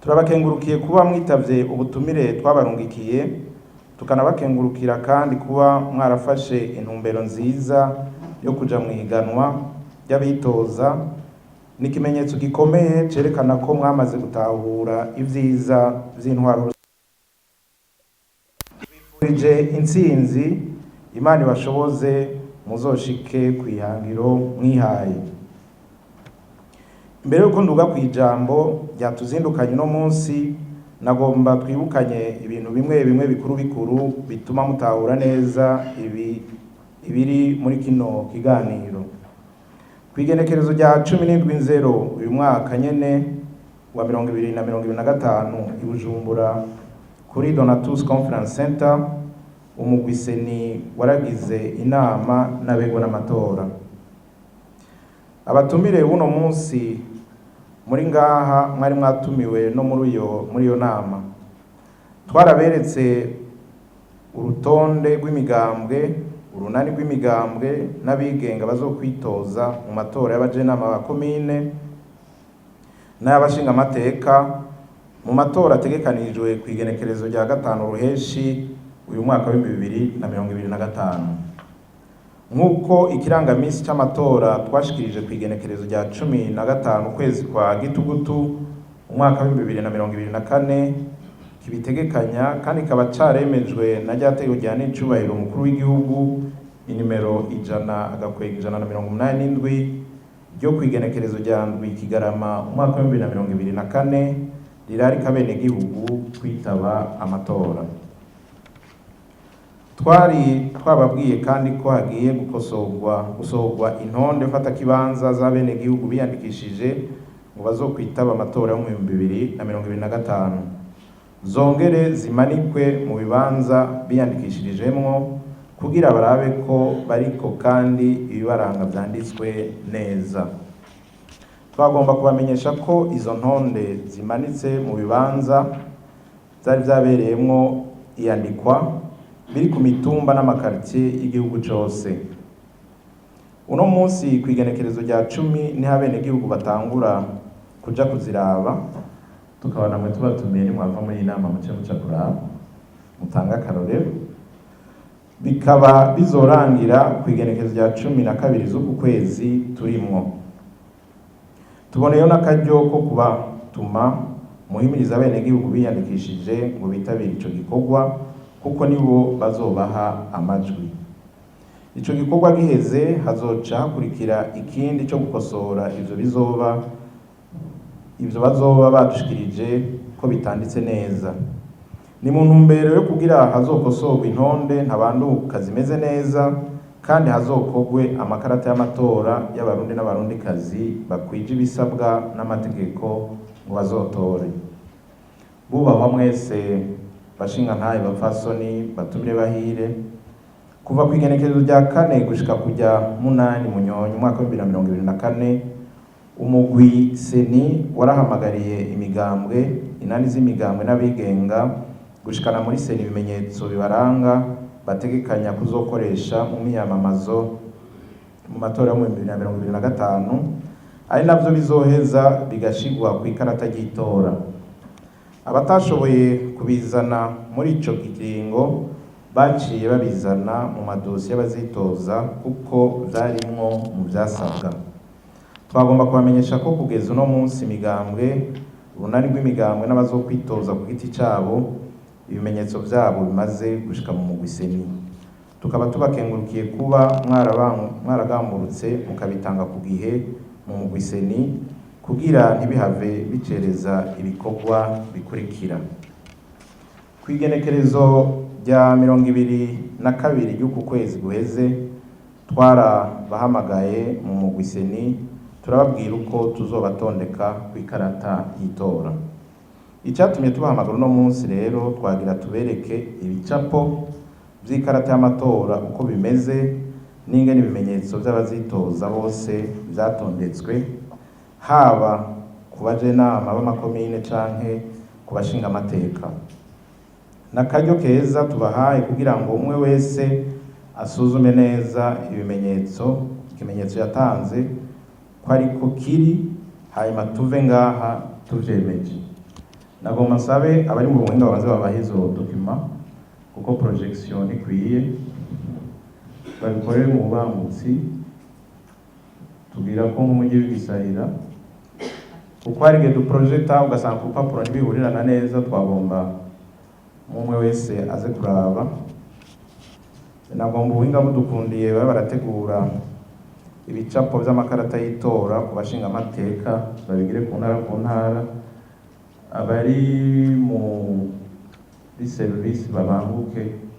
Turabakengurukiye kuba mwitavye ubutumire twabarungikiye, tukanabakengurukira kandi kuba mwarafashe intumbero nziza yo kuja mw'ihiganwa ry'abitoza. Ni ikimenyetso gikomeye cerekana ko mwamaze gutahura ivyiza vy'intwaro. Tubifurije intsinzi, Imana ibashoboze muzoshike kw'ihangiro mwihaye. Imbere yuko nduga kw'ijambo ryatuzindukanye uno munsi, nagomba twibukanye ibintu bimwe bimwe bikuru bikuru bituma mutahura neza ibi ibiri muri kino kiganiro. Kw'igenekerezo rya 17 nzero uyu mwaka nyene wa 2025, i Bujumbura kuri Donatus Conference Center, umugwi CENI waragize inama n'abegwa n'amatora. Abatumire buno munsi muri ngaha mwari mwatumiwe no muri iyo nama. Twaraberetse urutonde rw'imigambwe, urunani rw'imigambwe n'abigenga bazokwitoza mu matora y'abajenama ba komine n'ay'abashingamateka, mu matora ategekanijwe kw'igenekerezo rya 5 ruheshi uyu mwaka w'2025, nk'uko ikirangamisi c'amatora twashikirije kw'igenekerezo rya 15 ukwezi kwa gitugutu umwaka w'2024 kibitegekanya, kandi kikaba caremejwe na rya tegeko rya n'icubahiro umukuru w'igihugu inimero 100/187 ryo kw'igenekerezo rya 7 Kigarama umwaka w'2024, rirarika abenegihugu kwitaba amatora. Twari twababwiye kandi ko hagiye gukosorwa, gusohorwa intonde mfatakibanza z'abenegihugu biyandikishije ngo bazokwitaba amatora yo mu 2025, zongere zimanikwe mu bibanza biyandikishirijemwo kugira barabe ko bariko kandi ibibaranga vyanditswe neza. Twagomba kubamenyesha ko izo ntonde zimanitse mu bibanza vyari vyabereyemwo iyandikwa biri ku mitumba n'amakaritiye y'igihugu cose. Uno munsi kw'igenekerezo rya 10 niho abenegihugu batangura kuja kuziraba, tukaba namwe tubatumiye, nimwava muri iyi nama muce muca kuraba mutange akarorero. Bikaba bizorangira kw'igenekerezo rya 12 z'uku kwezi turimwo. Tuboneyeho n'akaryo ko kubatuma muhimiriza abenegihugu biyandikishije ngo bitabire ico gikorwa, kuko nibo bazobaha amajwi. Ico gikorwa giheze, hazoca hakurikira ikindi co gukosora ivyo bizoba ivyo bazoba badushikirije ko bitanditse neza. Ni mu ntumbero yo kugira hazokosorwe intonde ntabanduka zimeze neza, kandi hazokorwe amakarata y'amatora y'Abarundi n'Abarundikazi bakwije ibisabwa n'amategeko ngo bazotore. Bubahwa mwese bashingantahe, bapfasoni, batumire bahire, kuva ku igenekerezo rya 4 gushika kujya 8 munyonyo umwaka w'2024, umugwi CENI warahamagariye imigambwe, inani z'imigambwe n'abigenga gushikana muri CENI ibimenyetso bibaranga bategekanya kuzokoresha mu miyamamazo mu matora yo mu 2025, ari navyo bizoheza bigashigwa ku ikarata ry'itora. Abatashoboye kubizana muri ico kiringo baciye babizana mu madosiye y'abazitoza, kuko vyarimwo mu vyasabwa. Twagomba kubamenyesha ko kugeza uno munsi imigambwe, urunani rw'imigambwe n'abazokwitoza ku giti cabo, ibimenyetso vyabo bimaze gushika mu mugwi CENI. Tukaba tubakengurukiye kuba mwaragamburutse mukabitanga ku gihe mu mugwi CENI, kugira ntibihave bicereza ibikorwa bikurikira. Kw'igenekerezo rya 22 ry'uku kwezi guheze, twarabahamagaye mu mugwi CENI, turababwira uko tuzobatondeka ku ikarata y'itora. Icyatumye tubahamagara uno munsi rero, twagira tubereke ibicapo vy'ikarata y'amatora uko bimeze, n'ingene ibimenyetso vy'abazitoza bose vyatondetswe, haba ku bajenama b'amakomine canke ku bashingamateka. N'akaryo keza tubahaye kugira ngo umwe wese asuzume neza ibimenyetso, ikimenyetso yatanze ko ariko kiri, hanyuma tuve ngaha tuvyemeje. Nagomba nsabe abari mu buhinga babanze babahe izo documents, kuko projection ikwiye babikorere mu bubangutsi. Tubwira ko nk'umujyi w'igisahira, kuko hari igihe duprojeta ugasanga ku rupapuro ntibihurirana neza. Twagomba umwe wese aze kuraba. Nagomba ubuhinga budukundiye babe barategura ibicapo vy'amakarata y'itora ku bashingamateka, babigire ku ntara ku ntara. Abari muri serivisi babanguke.